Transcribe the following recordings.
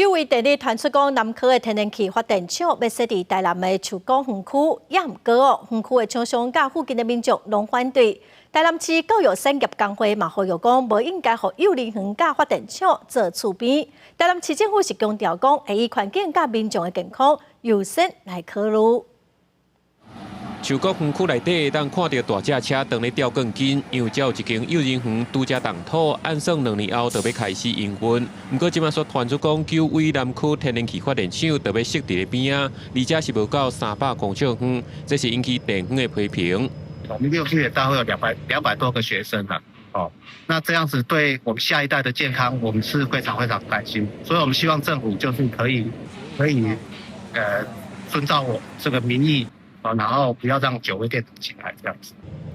九威電力傳出講，南科的天然氣發電廠欲設佇台南的樹谷園區，也毋過哦，園區的廠商佮附近的民眾攏反對。台南市教育產業工會嘛呼籲講，無應該予幼兒園佮發電廠做厝邊。台南市政府是強調講，會以環境佮民眾的健康優先來考慮。樹谷園區內底會當看著大隻車當咧吊鋼筋，因為遮有一間幼兒園拄才動土，按算2年後就欲開始營運。毋過這馬煞傳出講，九威南科天然氣發電廠就欲設佇咧邊仔，而且是無夠300公尺遠，這是引起地方的批評。我們幼稚園大概有200多個學生啦，哦，那這樣子對我們下一代的健康，我們是非常非常擔心，所以我們希望政府就是可以遵照我這個民意。然後不要讓九威電廠起來這樣子。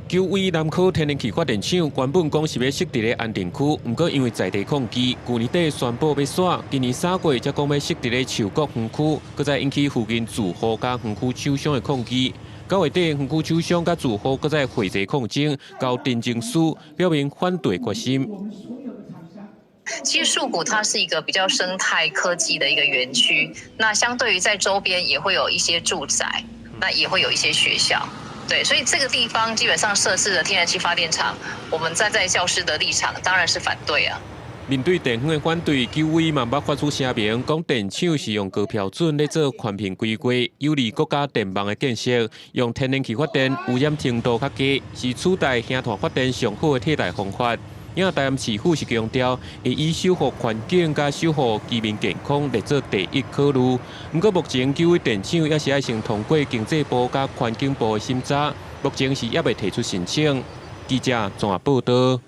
九威南科天然氣發電廠原本講是欲設佇咧安定區，毋過因為在地抗議，舊年底宣布欲徙，今年3月才講欲設佇咧樹谷園區，閣再引起附近住戶佮園區廠商的抗議。9月底，園區廠商佮住戶閣再匯集抗爭，交陳情書，表明反對決心。其實樹谷它是一個比較生態科技的一個園區，那相對於在周邊也會有一些住宅。那也會有一些學校，對，所以這個地方基本上設置的天然氣發電廠，我們站在教師的立場，當然是反對啊。面對地方的反對，九威嘛捌發出聲明，講電廠是用高標準咧做環評規劃，有利國家電網的建設，用天然氣發電污染程度較低，是取代煤炭發電上好的替代方法。因台南市府是強調，會以守護環境佮守護居民健康來做第一考慮。毋過目前九威電廠猶是愛先通過經濟部佮環境部的審查，目前是猶未提出申請。記者綜合報導。